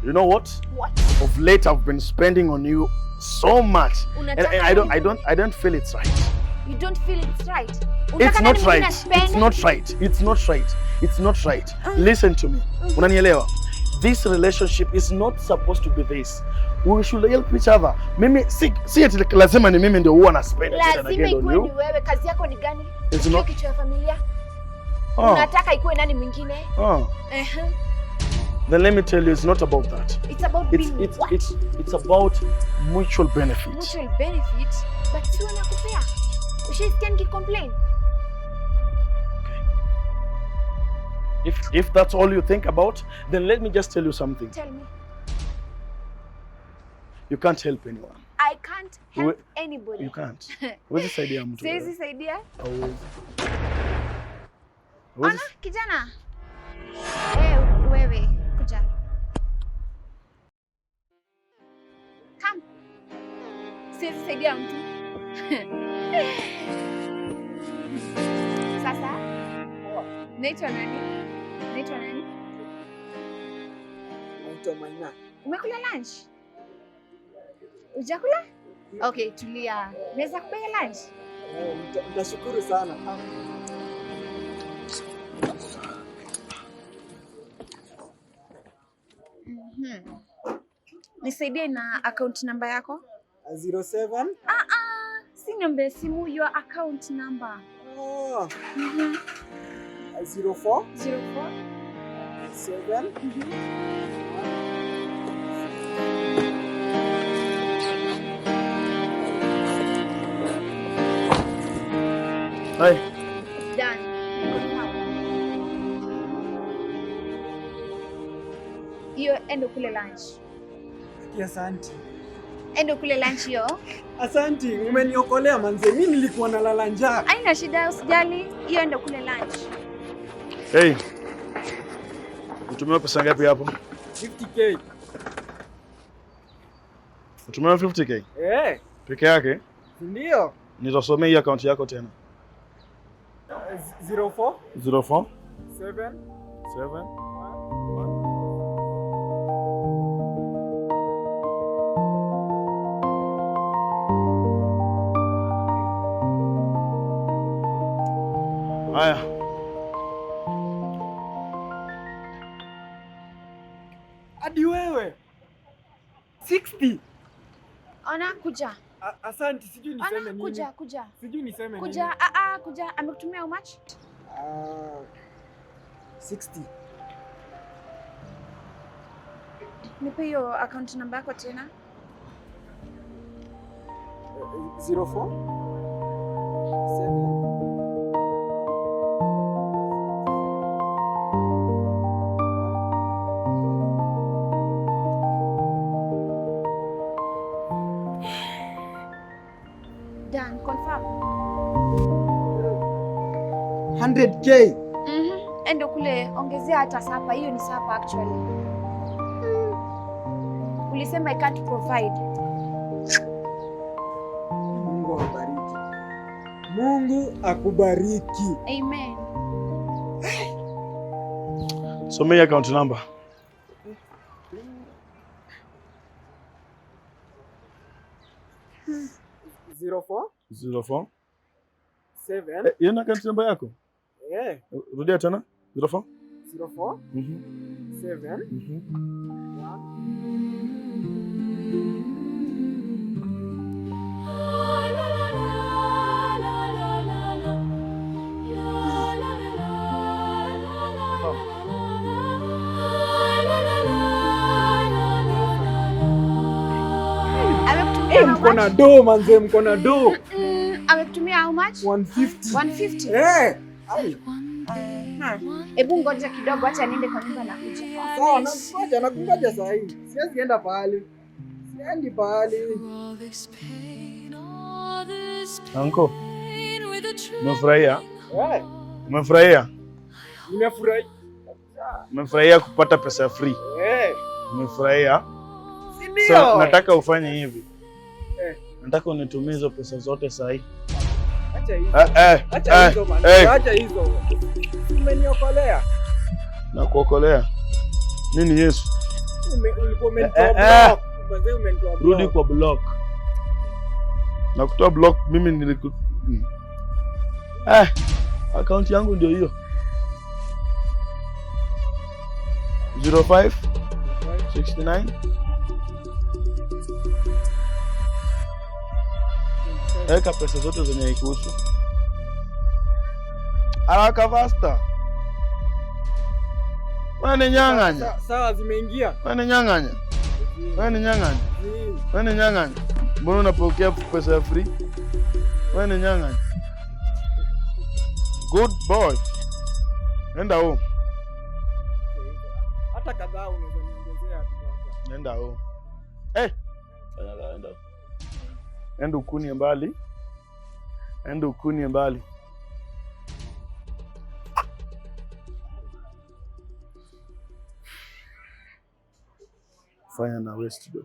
You know what? What? Of late I've been spending on you so much. And Unataka I don't nini? I don't feel it's right. You don't feel it's right. It's Unataka not nani mwingine right. aspend? It's not right. It's not right. It's not right. Listen to me. Unanielewa? This relationship is not supposed to be this. We should help each other. Mimi si eti lazima ni mimi ndio huwa na spend again and Lazima again on ikuwe you. ni wewe. Kazi yako ni gani? It's Sio not kichwa ya familia. Oh, Unataka ikuwe nani mwingine? oh. Ehe. Then let me tell you, it's not about that. It's about It's being it's what? it's about mutual benefit. Mutual benefit, but si wanakupea. Ushaisikia nikicomplain? If that's all you think about, then let me just tell you something. Tell me. You can't help anyone. I can't help anybody. You can't. Huwezi saidia mtu. Siwezi Wewe. saidia. Hauwezi. Ona Huwezi. kijana. Eh, wewe kuja. Come. Siwezi saidia mtu. Sasa naitwa nani? Naitwa nani? Naitwa Maina. Umekula lunch? Hujakula? Okay, tulia. Naweza kupea lunch? Eh, nitashukuru sana. Nisaidie na account number yako. 07 Ah ah, si namba ya simu, your account number. Oh, 04 04 7 Hey, Done. Confirm. Hiyo endo kule lunch. Asante. Endo kule lunch hiyo. Asante, umeniokolea manze. Mimi nilikuwa nalala njaa. Haina shida, usijali. Hiyo endo kule lunch. Hey. Umetumiwa pesa ngapi hapo? 50K. Umetumiwa 50K Eh, peke yake? ndio. Nitasomea hii account yako tena. 04 04 7 7 1. Haya. Hadi wewe. 60. Ona kuja. Asante, sijui niseme Ona nini. kuja, kuja. Sijui niseme nini. Kuja, ah ah, kuja. Amekutumia how much? Ah, 60. Nipe hiyo account number yako tena. 04 7. Done, confirm. 100K. Endo kule ongezea hata supper. Hiyo ni supper actually. Ulisema I can't provide. Mungu akubariki. Mungu akubariki. Amen. Somea account number. 04 04. 7 Eh, hiyo ni account number yako? eh Rudia tena. 04. 04 7 1. Amekutumia Eh, how mko na much? do manze, mko na do. Amekutumia how much? 150. 150. Eh. Ai, Hebu ngoja kidogo, acha niende kwa nyumba na kuja. sawa, nakungoja, nakungoja saa hii. Siwezi enda pahali. Siendi pahali. Anko, umefurahia? Eh, Umefurahia? nimefurahi. Umefurahia kupata pesa free? Eh, Umefurahia? si ndio? So, nataka ufanye hivi. Eh. Nataka unitumie hizo pesa zote sahi. Acha hizo. Eh, eh, Acha eh, hizo manze, eh. acha hizo. Umeniokolea. Na kuokolea. Mimi ni Yesu. Ulikuwa umenitoa Eh, eh. block. Manze umenitoa block. Rudi kwa block. Na kutoa block mimi niliku. Akaunti yangu ndio hiyo. 05 69. Weka pesa zote zenye ikuhusu. Haraka faster. Wewe ni nyang'anya. Sawa, zimeingia. Wewe ni nyang'anya. Wewe ni nyang'anya. Wewe ni nyang'anya. Mbona unapokea pesa ya free? Wewe ni nyang'anya. Good boy. Nenda home. Hata kadhaa unaweza niongezea tu hapa. Nenda home. Eh. Nenda. Enda ukunie mbali. Enda ukunie mbali. Fanya na waste do.